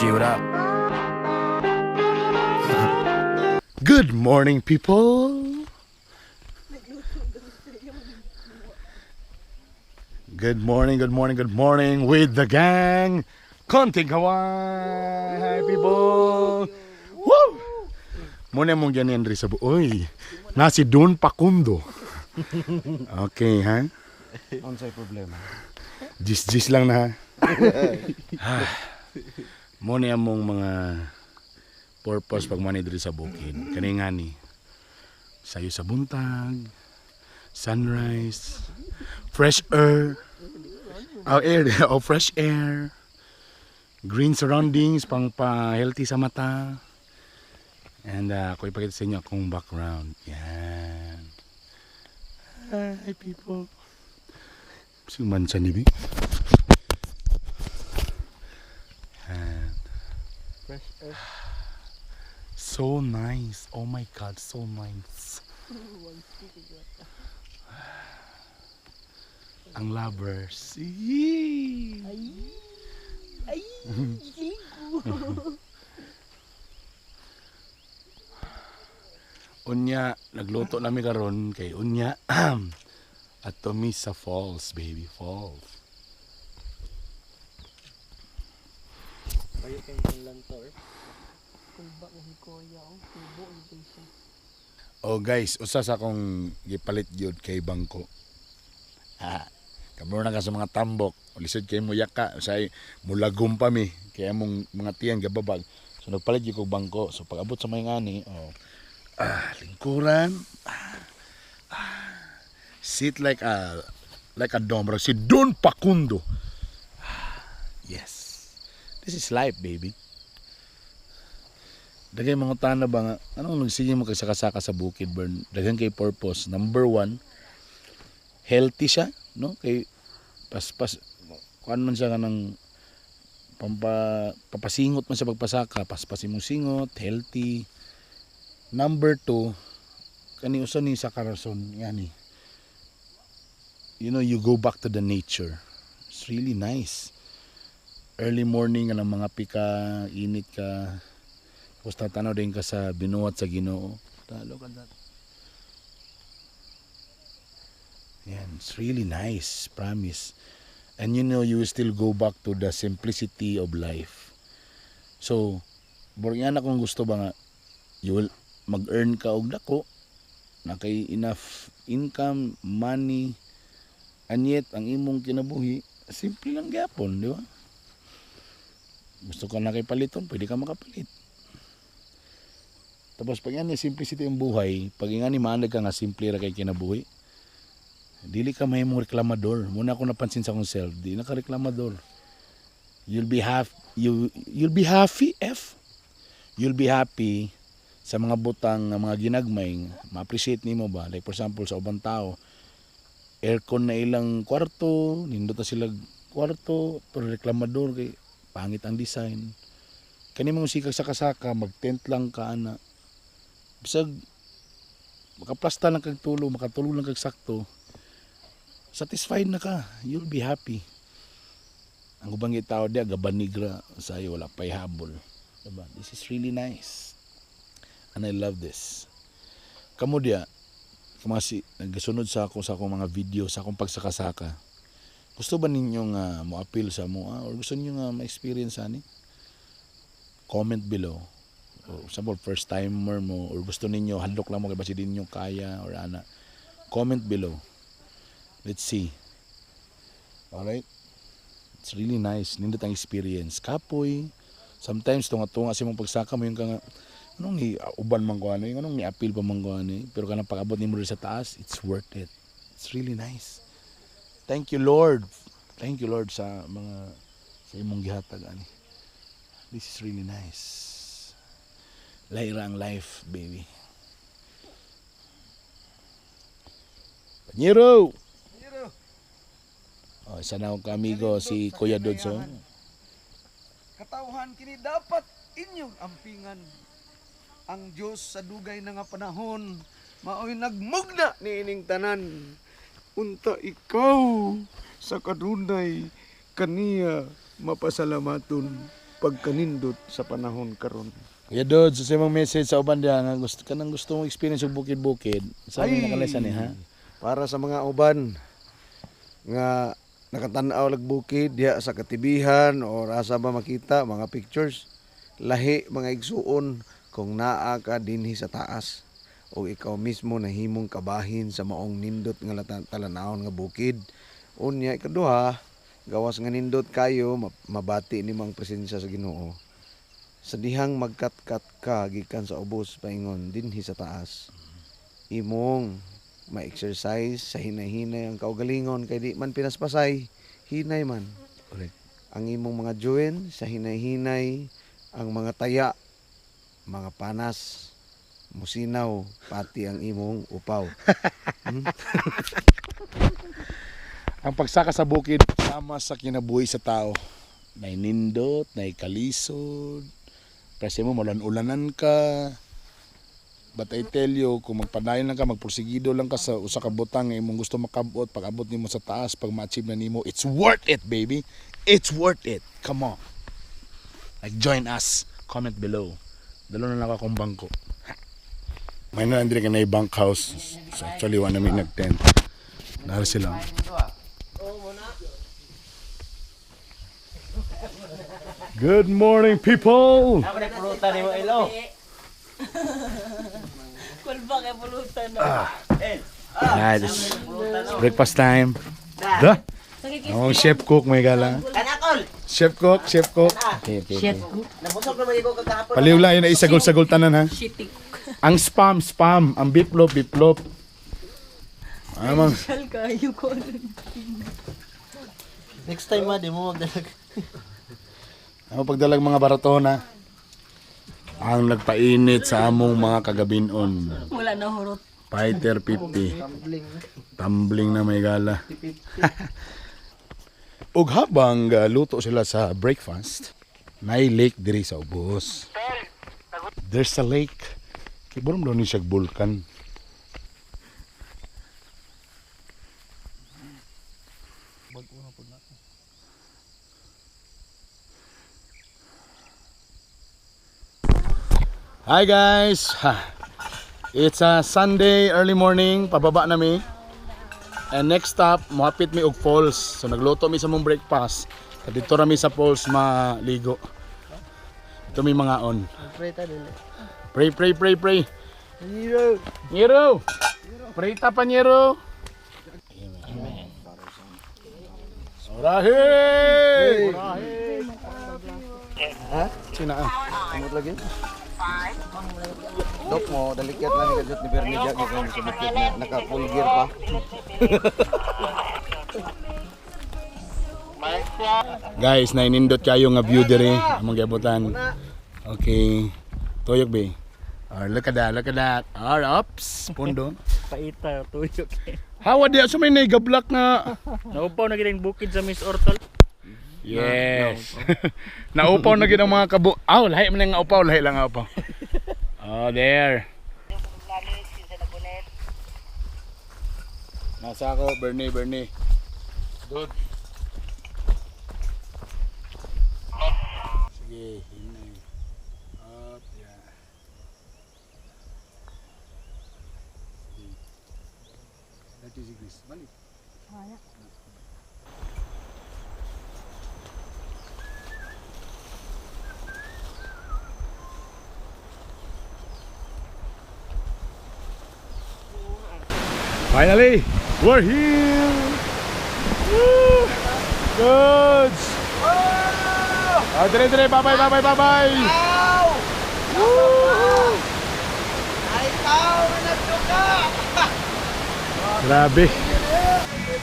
G, what up? Good morning, people. Good morning, good morning, good morning with the gang. Konting kaway. Hi, people. Woo! Muna mong yan Andre sa buoy. Nasi Don Pakundo. Okay, ha? Unsay problema? Jis-jis lang na, ha? Muna mong mga purpose pag mani diri sa bukid. Kani nga ni. Sayo sa buntag, sunrise, fresh air, oh, air, oh, fresh air, green surroundings, pang pa-healthy sa mata. And ako ipakita sa inyo akong background. Yan. Hi, people. Sing man sa nibi. Yan. Fresh air. So nice. Oh my God, so nice. Ang lovers. Yee! Ay, kikilig ko. Unya, nagluto nami karon kay unya at mi sa falls, baby falls. Kayo kay kang lantor. Kulba na si Kuya, oh. Tubo na kay siya. Oh guys, usa sa akong gipalit gyud kay bangko. Ha. Kamo na ka sa mga tambok, lisod kay mo yaka, usay mulagom pa mi kay among mga tiyan gababag. So nagpalit gyud kog bangko. So pag abot sa may ngani, oh, lingkuran. Sit like a dom, si Don Pacundo. Yes. This is life, baby. Dagay mga tana ba nga, anong nagsige mo kay saka-saka sa bukid, Bern? Daghan kay purpose. Number one, healthy siya, no? Kay paspas, kuan man siya nga ng pampasingot man sa pagpasaka, paspas imong singot, healthy. Number two, kani usa ni sa karason, yani. You go back to the nature. It's really nice. Early morning, ang mga pika, init ka. Tapos tatanaw din ka sa binuhat sa Ginoo. Look at that. Yan, it's really nice, promise. And you will still go back to the simplicity of life. So, borang yan akong gusto ba nga, you will mag-earn ka og dako, na kay enough income, money, and yet, ang imong kinabuhi, simple lang gyapon, di ba? Gusto ka na kay paliton, pwede ka makapalit. Tapos pag yan, simplicity ang buhay, pag nga ni maandag ka nga simple ra kay kinabuhi, dili ka mahimong reklamador. Muna ako napansin sa akong self, di na ka reklamador. You'll be happy, F. You'll be happy sa mga butang nga mga ginagmay, ma-appreciate nimo ba? Like for example, sa ubang tao, aircon na ilang kwarto, nindot na sila kwarto, pero reklamador kay pangit ang design. Kani mong sikag sa kasaka, mag-tent lang ka ana. Bisag makaplasta lang kag tulog, makatulog lang kag sakto, satisfied na ka, you'll be happy. Ang ubang tao diya gabanigra sayo wala pay habol. Diba? This is really nice. And I love this. Kamo diya, kamasi nagasunod sa ako sa akong mga video, sa akong pagsakasaka. Gusto ba ninyo nga mo-appeal sa mo, or gusto niyo nga ma-experience ani? Comment below. Or example, first timer mo, or gusto ninyo hadlok lang mo kay basi di ninyo kaya or ana. Comment below. Let's see. Alright? It's really nice. Nindot ang experience. Kapoy. Sometimes tunga-tunga sa imong pagsaka mo yung ka nga, anong ni uban man ko ano, yung anong ni-appeal pa man ko ano, eh. Pero kanang pag-abot nimo diri sa taas, it's worth it. It's really nice. Thank you, Lord. Thank you, Lord, sa imong gihatag ani. This is really nice. Laira ang life, baby. Panyero! Oh, isa na akong kamigo, si Kuya Dodso. Katawhan kini dapat inyong ampingan. Ang Dios sa dugay na nga panahon maoy nagmugna niining tanan. Unta ikaw sa kadunay kaniya mapasalamaton. pagkanindot sa panahon karon. Kuya Dodds, sa imong message sa uban diha nga gusto kanang gusto mong experience og bukid-bukid. Sa may nakalesa ni ha? Para sa mga uban nga nakatan-aw lag bukid diha sa katibihan or asa ba makita mga pictures, lahi mga igsuon kung naa ka dinhi sa taas o ikaw mismo nahimong kabahin sa maong nindot nga talanawon nga bukid. Unya ikaduha, gawas nga nindot kayo, mabati nimo ang presensya sa Ginoo. Sa dihang magkatkat ka gikan sa ubos paingon dinhi sa taas, imong ma-exercise sa hinay-hinay ang kaugalingon kay di man pinaspasay, hinay man. Correct. Ang imong mga joint sa hinay-hinay, ang mga taya, mga panas, musinaw, pati ang imong upaw. Ang pagsaka sa bukid sama sa kinabuhi sa tao. Nay nindot, nay kalisod. Kasi mo malan-ulanan ka. But I tell you, kung magpadayon lang ka, magporsigido lang ka sa usa ka butang nga imong gusto makabot, pag abot nimo sa taas, pag ma-achieve na nimo, it's worth it, baby. It's worth it. Come on. Like, join us. Comment below. Dalo na lang akong bangko. May na lang ka na bunk house. So actually, wala namin nag-tent. Nara sila. Good morning, people! Kulba kay pulutan na. Alright, it's breakfast time. Da! Ang chef cook may gala. Chef cook, chef cook. Okay. Nabusog naman ikaw kagahapon. Paliw lang yun na isagol-sagol tanan ha. Shitty. Ang spam, spam. Ang biplop, biplop. Amang, Shal kayo ko. Next time ma, di mo magdalag. ang pagdalag mga baratona. Ang nagpainit sa among mga kagabinon. Wala na hurot. Fighter 50. Tumbling na may gala. Ug habang luto sila sa breakfast, may lake diri sa ubos. There's a lake. Kiburom daw ni siya bulkan. Hi guys! Ha. It's a Sunday early morning, pababa na mi. And next stop, mohapit mi og falls. So nagluto mi sa mong breakfast. Dito ra mi sa falls maligo. Ito mi mga on. Pray ta dili. Pray, pray, pray, pray. Hero. Nyero! Pray ta pa, Nyero! Amen. Orahe! Ha? Sina ah. Kamot lagi. Dok mo, dalikyat lang ni kajut ni Bernie Jack kung sa bukid na naka full gear pa. Guys, nainindot kayo nga view dire among giabutan. Okay. Tuyok be. Or look at that, look at that. Or ups, pundo. Paita, tuyok. Hawa di so may naigablak nga. Naupaw na gid ang bukid sa Miss Ortol. Yes. Naupaw na gid ang mga kabo. Aw, lahi man nga upaw, lahi lang nga upaw. Oh, there. Nasa ako, Bernie, Bernie. Dude. Sige, hinay. Up, yeah. Sige. 30 degrees. Balik. Finally, we're here. Woo! Goods. Ah, dire dire, bye bye bye bye bye bye. Woo! Ay tao na nagduka. Grabe.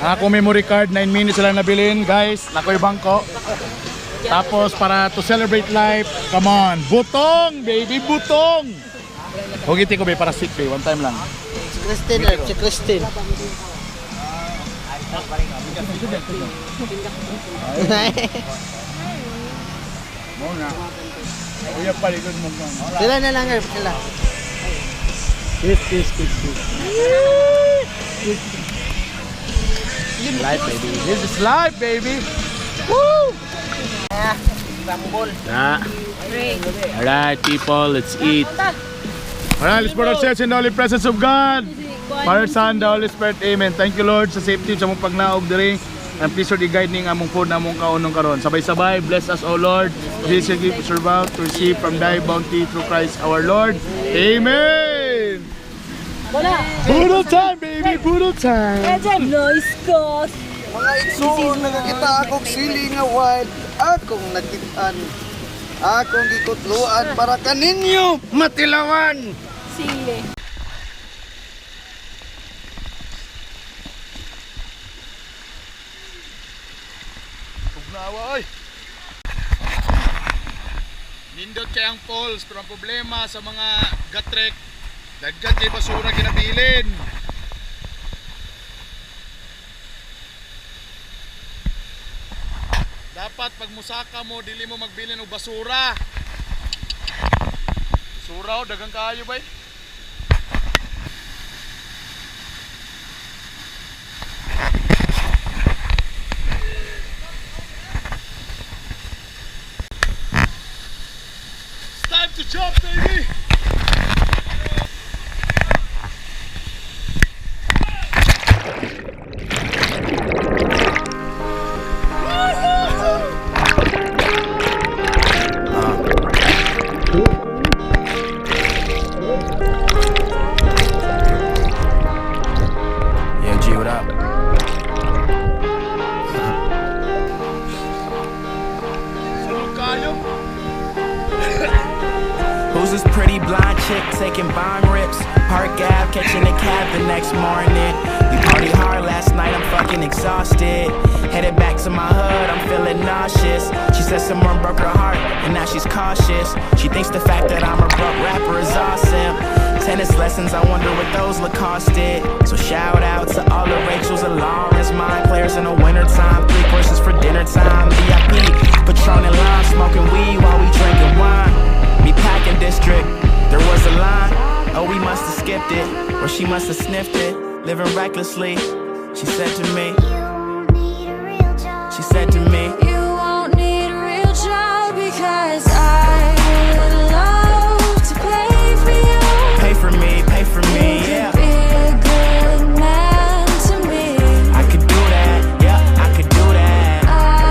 Ako memory card, 9 minutes lang nabilin, guys. Nakoy bangko. Tapos para to celebrate life, come on, butong, baby, butong. Hugiti ko be para sick be, one time lang. Si Christine, si Christine. Muna. Kuya palikod mo lang. Sila na lang, Herb, sila. Kiss, kiss, kiss, kiss. Life, baby. This is life, baby. Woo! Crumble. Ah. Alright, people, let's eat. Alright, let's put ourselves in the holy presence of God. Father, Son, the Holy Spirit, Amen. Thank you, Lord, sa safety sa among pagnaog diri. And please, Lord, i-guide ning among food na among kaonon karon. Sabay-sabay, bless us, O Lord. This is give us about to receive from thy bounty through Christ our Lord. Amen! Wala. Boodle time, baby! Boodle time! Nice cut. Mga igsuon, nakakita akong sili nga wild, akong nakitaan, akong gikutluan para kaninyo matilawan. Sili. Tugnawa oy. Nindot kay ang falls pero ang problema sa mga gatrek, daghan kay basura ginabilin. Dapat pag musaka mo dili mo magbilin og basura. Basura oh, daghang kaayo bay. It's time to jump, baby. Yeah, G, what up? Sulog kayo. Who's this pretty blonde chick taking bong rips? Park Ave, catching a cab the next morning. We party hard last night, I'm fucking exhausted. Headed back to my hood, I'm feeling nauseous. She said someone broke her heart, and now she's cautious. She thinks the fact that I'm a broke rapper is awesome. Tennis lessons, I wonder what those look costed. So shout out to all the Rachels and Lawrence, mind players in the wintertime, three courses for dinner time, VIP, Patron and lime, smoking weed while we drinking wine. Me packing district, there was a line. Oh, we must have skipped it, or she must have sniffed it. Living recklessly, she said to me. She said to me.